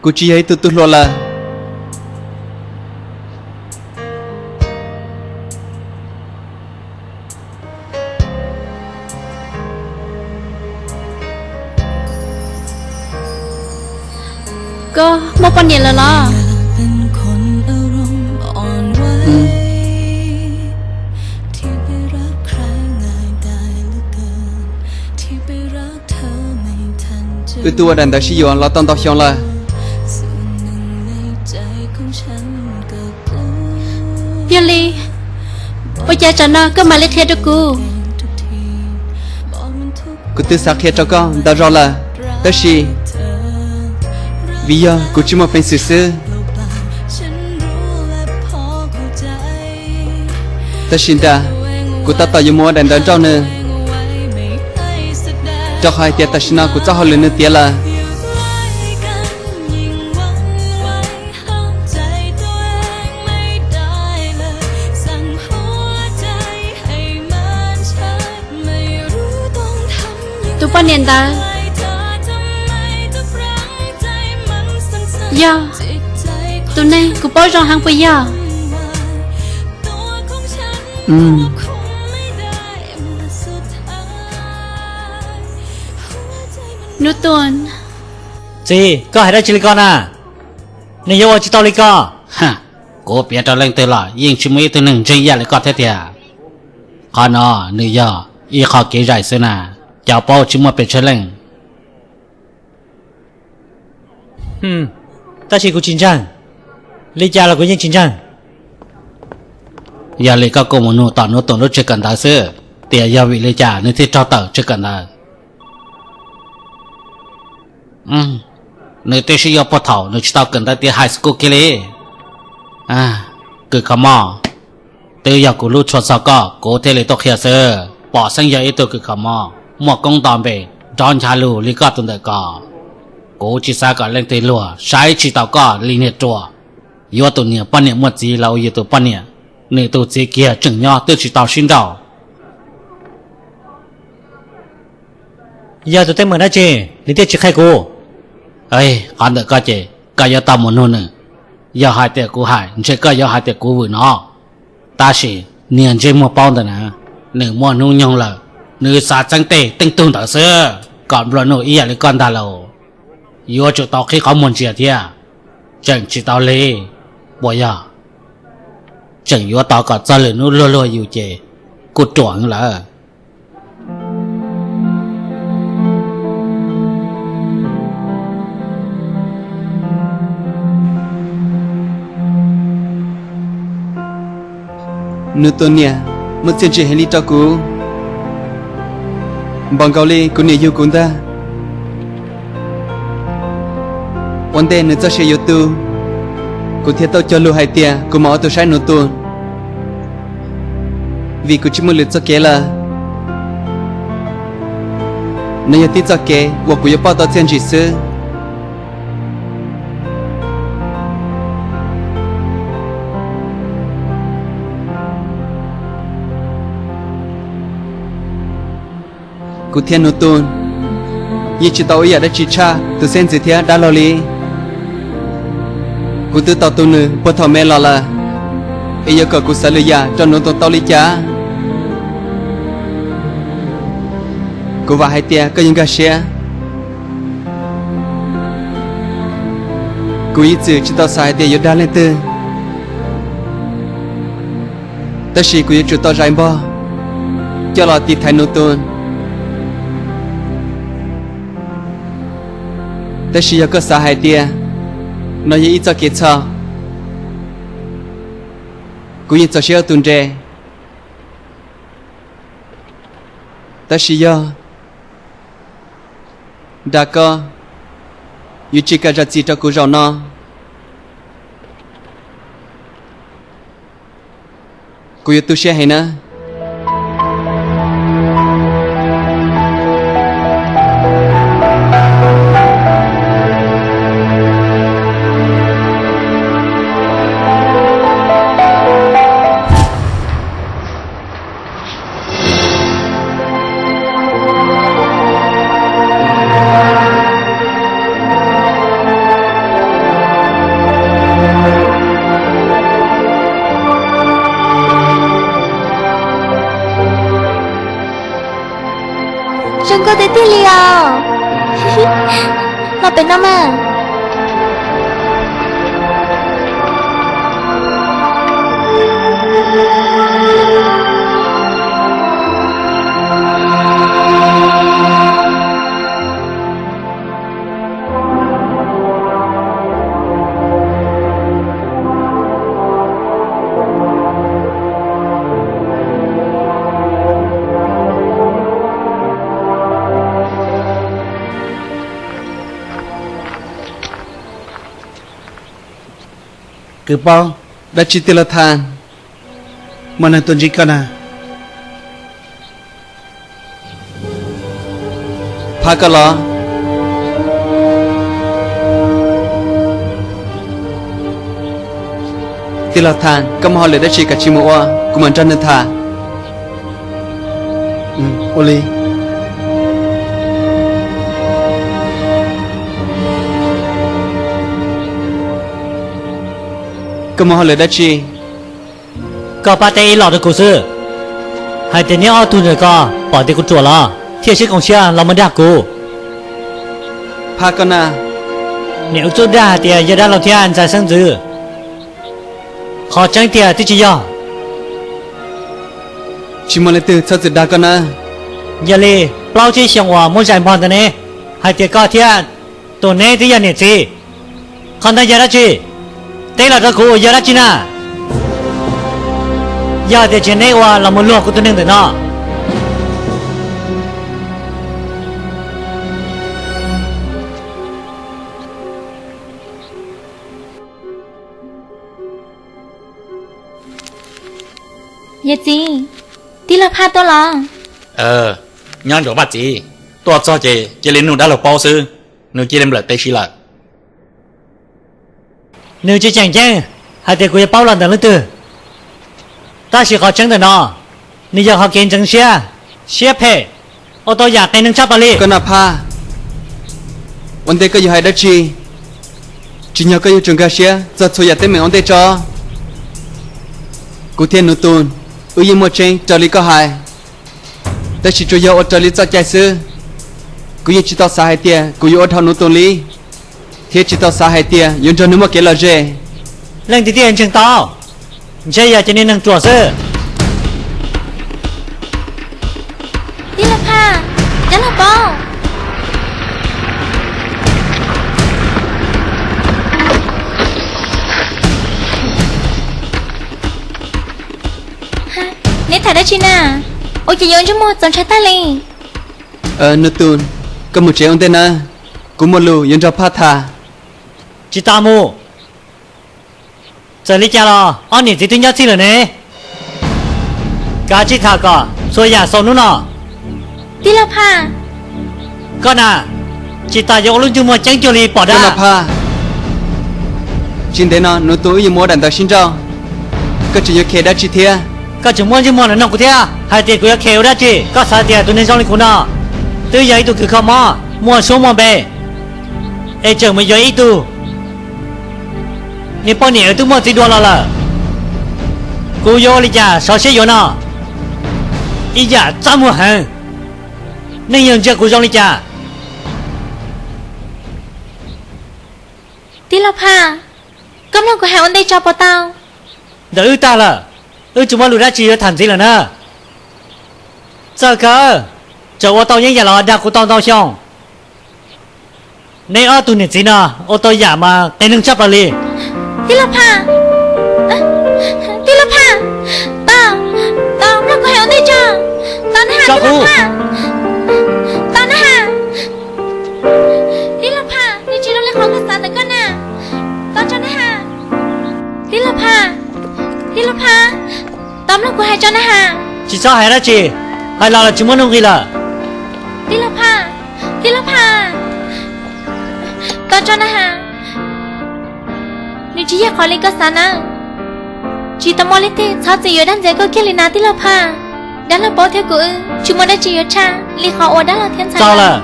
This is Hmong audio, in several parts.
Kuv tsis yog ib tug tub hluas lawm. Koj muaj poj niam lawm los? Wb twb ua daim ntawv sib yuav los tau ntau xyoo lawm. Yog li, ua cas tsam no koj mam li qhia rau kuv? Kuv twb xav qhia rau koj ntau zaus lawm, tab sis vim yog kuv tsis muaj peev xwm xwb. Tab sis ntawm, kuv tab tom yuav mus ua daim ntawv nrauj nws, rau qhov hais tias tam sim no kuv txoj hauj lwm nws tiav lawm. Tus poj niam ntawd yog tus neeg kuv paub zoo heev puas yog? Nuv Tuam. Txiv, koj hais dab tsi li ko na? Nws yuav ua tsis tau li ko. Kuv piav rau leej twg los yeej tsis muaj ib tug neeg ntseeg ib yam li koj thiab tiag. Qhov no nws yog ib qho kev zais xwb na, cov paub tsis muaj pes tsawg leej. Tab sis kuv tsis ntseeg, li cas los kuv yeej tsis ntseeg. Yog li koj kuj mus nug tom Nuv Tuam lub tsev kawm ntawv xwb, tias yog vim li cas nws thiaj raug tawm tsev kawm ntawv. Nws twb sib yuav puag thaum nws tsis tau kawm ntawv tiav high school kiag li. Kws kho mob, twb yog kuv hlub tshua txog koj kuv thiaj li tuaj qhia xwb. Pom xeeb yog ib tug kws kho mob muaj koob nto npe, nrov ncha lug li koj tus ntawm ko. Kuv tsis xav kom leej twg luag saib tsis taus koj li niag ruam. Yuav tus niag poj niam muaj txiv los ua yus tus poj niam, nws tus txiv kiag tseem nyob twb tsis tau sib nrauj. Yog tus teeb meem dab tsi nws thiaj tsis qhia kuv? Qhov ntawm koj ces koj yuav tau mus nug nws. Yog hais tias kuv hais ntshe koj yuav hais tias kuv vwm no. Tab sis niag ntsej muag paub ntawd na, nws muaj hnub nyoog lawm, nws xav txeeb tej teej tug ntawd xwb kom nplua nuj ib yam li koj ntag lauj. Yuav tsum tau qhib qhov muag ntsia thiab. Tseem tsis tau lig, puas yog? Tseem yuav tos kom txog lwm hnub luag luag yus ces kuj ruam heev lawm. Nws tus niam muaj txiaj ntsig heev li rau kuv, npaum nkaus li kuv niam yug kuv ntag. Ua ntej nws txoj sia yuav tu, kuv thiaj tau cog lus hais tias kuv mam ua tus saib Nuv Tuam, vim kuv tsis muaj lwm txoj kev lawm. Nov yog tib txoj kev uas kuv yuav pauj tau txiaj ntsig xwb. Kuv thiab Nuv Tuam yeej tsis tau ib yam dab tsi tshaj tus xeeb ntxwv thiab dab laug li. Kuv twb tau tu nws puag thaum me los lawm, es yuav kom kuv xav lwm yam rau Nuv Tuam tau li cas? Kuv vam hais tias koj yuav nkag siab. Kuv ib txwm tsis tau xav hais tias yuav dag leej twg, tab sis kuv yuav tsum tau zais npog coj los tiv thaiv Nuv Tuam. Tab sis yog koj xav hais tias no yog ib txoj kev txhaum, kuv yeej txaus siab ua tus nres. Tab sis yog nrag koj yuav tsis kam zam txim rau kuv zaum no, kuv yuav tu siab heev na. Tiag li os. Los pem no mas. Kws paub, dab tsi tij laug Thaj? Muaj neeg tuaj ntsib koj na. Phaj koj los? Tij laug Thaj, koj muaj hauj lwm dab tsi kav tsij mus ua, kuv mam nrog nws tham. Ua li. Koj muaj hauj lwm dab tsi? Koj pab teb ib los rau kuv xwb, hais tias neb ob tug ntawm ko pom tias kuv ruam los thiaj sib koom siab los mus dag kuv. Phaj koj na. Niam Ub Txuj dag hais tias yog dab laug thiab ntxhais xeeb ntxwv, qhov tseeb tiag twb tsis yog. Tsis muaj leej twg txhob txwm dag koj na. Yog li plaub tsib xyoo uas muab zais npog ntawd ne, hais tias koj thiab tus neb twb yog niam txiv, qhov ntawd yog dab tsi? Teb los rau kuv, yog dab tsi na? Yog tias tsis yog neb ua los mus luag kuv tus neeg ntawm no. Yawm txiv, tij laug Phaj tuaj los? Nyob ntsoov Vaj txiv, tuaj txog ces cia li nug dab laug paub xwb, nws cia li nplawm tes si lawm. Nws tsis tseem ceeb hais tias kuv yuav paub los ntawm leej twg, tab sis qhov tseeb ntawm no, nws yog qhov kev ntxeev siab, siab phem, ua tau yam qias neeg tshaj plaws li. Koj na Phaj, ua ntej koj yuav hais dab tsi, tsim nyog koj yuav tsum nkag siab txog txhua yam teeb meem ua ntej tso. Kuv thiab Nuv Tus, wb yeej muaj tseeb raws li koj hais, tab sis tsuas yog ua raws li txoj cai xwb. Kuv yeej tsis tau xav hais tias kuv yuav ua dhau Nuv Tus li, thiab tsis tau xav hais tias yuav nrog nws muaj kev lom zem. Leej twg thiaj ntseeg tau? Ntshe yog cov niag neeg ruam xwb. Tij laug Phaj, dab laug paub. Neb tham dab tsi na? Ua cas yuav ntsej muag txaus ntshai tag li? Nuv Tus, koj mus tsev ua ntej na, kuv muaj lus yuav nrog Phaj tham. Tsis tas mus. Txawm li cas los ob niam txiv twb nyob txhij lawm ne. Kav tsij tham kom txhua yam xaus hnub no. Tij laug Phaj. Koj na, tsis tas yuav ua lub ntsej muag ceeb cuag li pom dab. Phaj, tsis ntev no Nuv Tus wb yuav mus ua daim ntawv sib nrauj, koj tseem yuav khes dab tsi thiab? Koj tseem muaj ntsej muag los nug kuv thiab hais tias kuv yuav khes ua dab tsi? Koj xav tias tus neeg zoo li kuv no twb yog ib tug kws kho mob muaj suab muaj npe, es tseem mus yuav ib tug niag poj niam twb muaj txiv dua los lawm. Kuv yuav ua li cas sov siab yuav no? Ib yam txaj muag heev. Neeg yawg ntsia kuv zoo li cas? Tij laug Phaj, koj mloog kuv hais ua ntej tso puas tau? Ntawm wb tag lawm, wb tsis muaj lus dab tsi yuav tham ntxiv lawm na. Txawj kawg, tseem ua tau yeeb yam los dag kuv tau ntau xyoo. Neb ob tug niam txiv no ua tau yam mas qias neeg tshaj plaws li. Tij laug Phaj, tij laug Phaj, tos, tos mloog kuv hais ua ntej tso. Tos na has, tij laug Phaj, tos na has. Tij laug Phaj, nws tsis zoo li qhov koj xav ntawm koj na. Tos tso na has. Tij laug Phaj, tij laug Phaj, tos mloog kuv hais tso na has. Tsis txhob hais dab tsi, hais los los tsis muaj nuj nqis lawm. Tij laug Phaj, tij laug Phaj, tos tso na has. Nws tsis yog qhov li koj xav na. Tsis tau muaj leej twg txhob txwm yuav dab ntxwg koj kiag li na tij laug Phaj. Dab laug paub thiab kuv wb tsis muaj dab tsi yuav tshaj li qhov uas dab laug thiab ntxhais. Txaus lawm,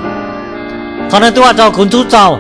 qhov no twb ua rau kuv ntxub txaus.